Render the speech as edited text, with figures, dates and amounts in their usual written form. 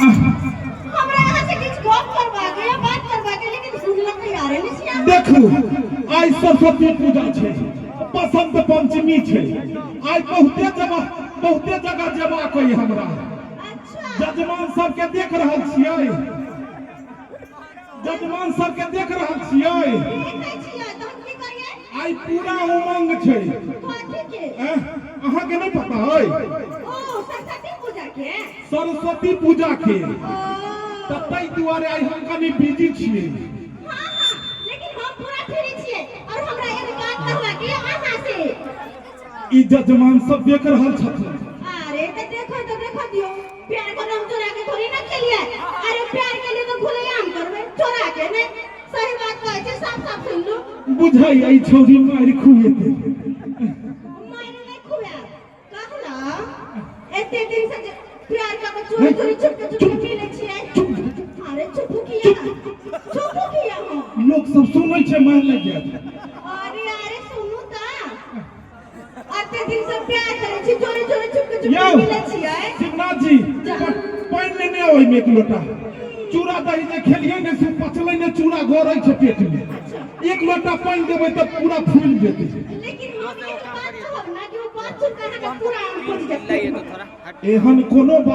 हमरा अहाँ से किछु गप करबाक या बात करबाक है, लेकिन सुनला तैयारे नहि छी अहाँ। देखू, आइ सरस्वती पूजा छै, बसंत पंचमी छै, आइ बहुते जगह जेबाक अइ हमरा। जजमान सबके देख रहल छियै? जजमान सबके देख रहल छियै? देखै छियै, तऽ हम की करियै? आइ पूरा उमंग छै। कथी के? अहाँके नहि पता अइ? ओ सरस्वती पूजा के? सरस्वती पूजा के। ओ। तऽ ताहि दुआरे आइ हम कनि बिजी छियै। हाँ, लेकिन हम पूरा फ्री छियै और हमरा एगो बात कहबाक ये अहाँ से। ई जजमान सब देख रहल छथिन। अरे, तऽ देखो तो देखो दियो, प्यार को हम चोरा के थोड़ी ना खेलिए। अरे, प्यार के लिए तो खुलेआम करबै, चोरा के नहीं। सही बात कहै छै, साफ साफ सुन लू। बुझाइ ई छौरी मारि खुएतै। मारि नहि खुआब। कहला एते दिन से जे प्यार का चोरी चोरी, छुपके छुपके मिले छियै। अरे, चुप किया? चुप किया हो? लोक सब सुनै छै, मारि लागि जायत। अरे अरे, सुनू तऽ, एते दिन से प्यार करै छी, चोरी चोरी, छुपके छुपके यौ। मिले छियै। शिवनाथ जी, पानि लेने आउ ओहिमे एक लोटा। चूड़ा दही जे खेलियै ने, से पचलै ने, चूड़ा गड़ै छै पेट मे। एक लोटा पानि देबै तऽ पूरा फूलि जेतै। लेकिन हम एगो बात कहब ना कि ओ बात सुन के अहाँके पूरा आम पड़ि जायत। एहन कोनो बात